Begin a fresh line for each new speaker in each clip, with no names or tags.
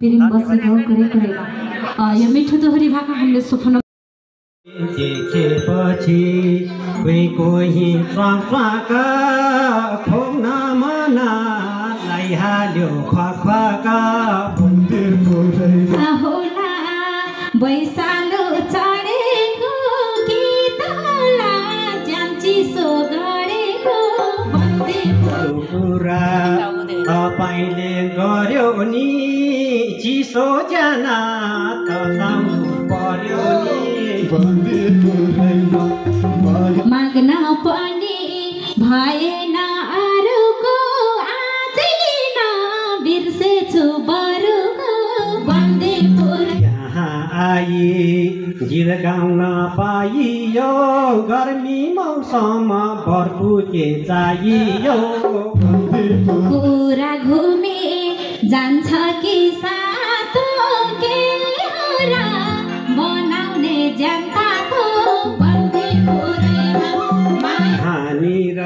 पिरिम बसेको करे करेगा यो मिठो दोहोरी भाका हामीले सुफन
देखेपछि कोही कोही च्वाका खोक्न मन लाइहाल्यो ख्वाका
होला बैसालो चढेको कि तला चिसो गरेको
कुरा तपाईँले गर्यो नि चिसो ज्यान तताउनु पर्यो नि
माग्न पनि भएन अरूको आजै न बिर्सेछु बरुको बन्देपुर
यहाँ आई गीत गाउन पाइयो गर्मी मौसम बर्फुके चाहियो
कुरा घुमे जान्छ कि सातो के ल्याउरा बनाउने जनता
हानेर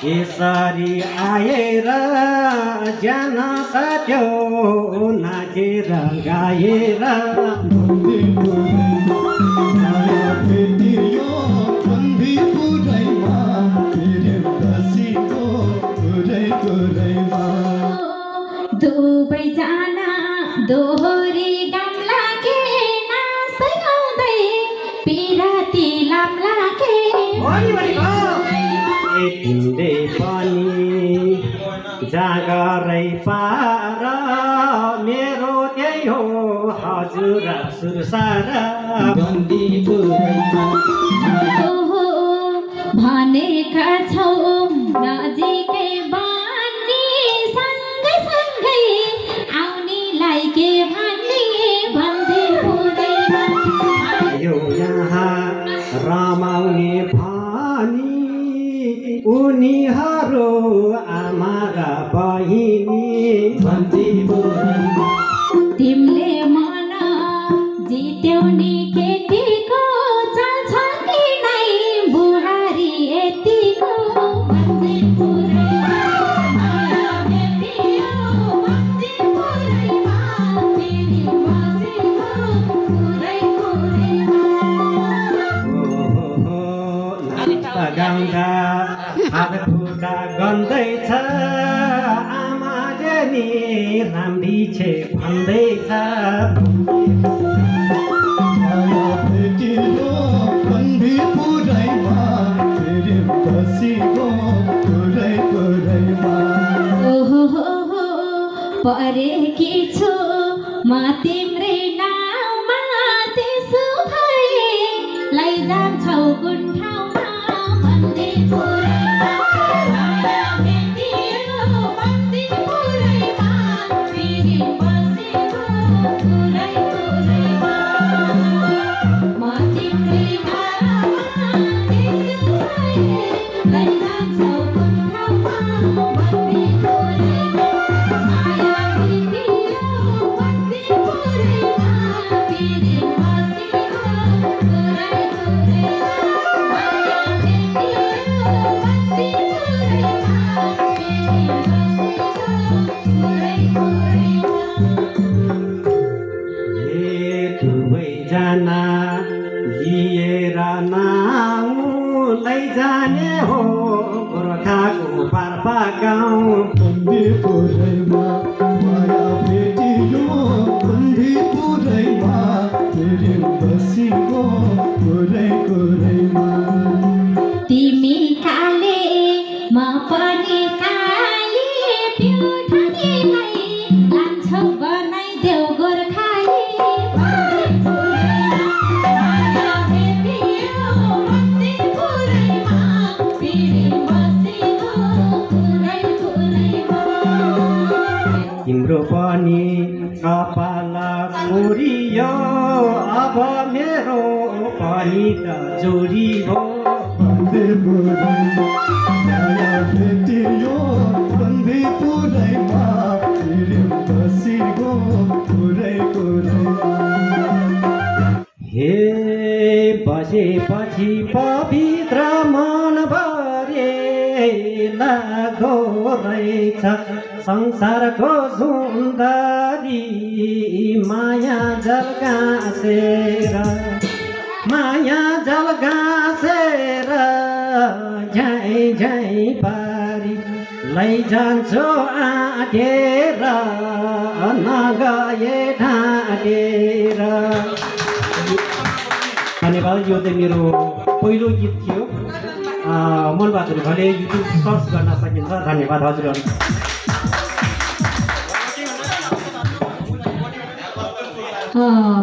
यसरी आएर ज्यान काट्यो नाचेर गाएर
दुवैजना दोहोरी गाम्ला के नाच्दै गाउँदै पिराती लाम्ला के
तिमीले पनि जागरै पार मेरो त्यही हो हजुर सुरसार
भनेका छौ नजिकै बानी सँगै सँगै आउनेलाई के भन्ने भन्दै हुँदैन
यो यहाँ रमाउने भनी उनीहरू आमा र बहिनी भन्दै
तिमीले मन जित्यौ नि केटीको चल्छ कि नै बुहारी यतिको भन्दै
गाउँदा हात खुट्टा गन्दैछ आमाले नि राम्री छे भन्दैछ
परेकी छु म तिम्रै नाउँमा त्यसो भए लैजान्छौ कुन ठाउँमा भन्दै
दुवैजना लिएर नाउँ लैजाने हो गोर्खाको पार्पा गाउँ
बन्दीपुरैमा माया भेटियो बन्दीपुरैमा फेरि बसीको कुरै कुरैमा
तिमी काले म पनि काली पिउठानीलाई लान्छौ बनाइदेऊ गोर्खाली
तिम्रो पनि कपाल मुरियो अब मेरो पनि त जोडी हो
बन्दीपुरैमा माया भेटियो बन्दीपुरैमा फेरि बसीको कुरै कुरैमा
हे बसेपछि पवित्र मन भरे लागो रहेछ संसारको सुन्दरी जल गाँसेर माया जल गाँसेर झै झै पारी लैजान्छु आँटेर नगए ढाँटेर। धन्यवाद। यो चाहिँ मेरो पहिलो गीत थियो। मनबहादुर भले युट्युब सर्च गर्न सकिन्छ। धन्यवाद हजुरहरू।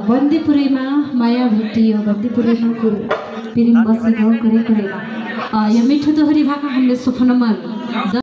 बन्दीपुरैमा माया भेटियो बन्दीपुरैमा पिरिङ बसी गाउँ कुरै कुरैमा। यो मिठो दोहोरी भाका हामीले सुफनमा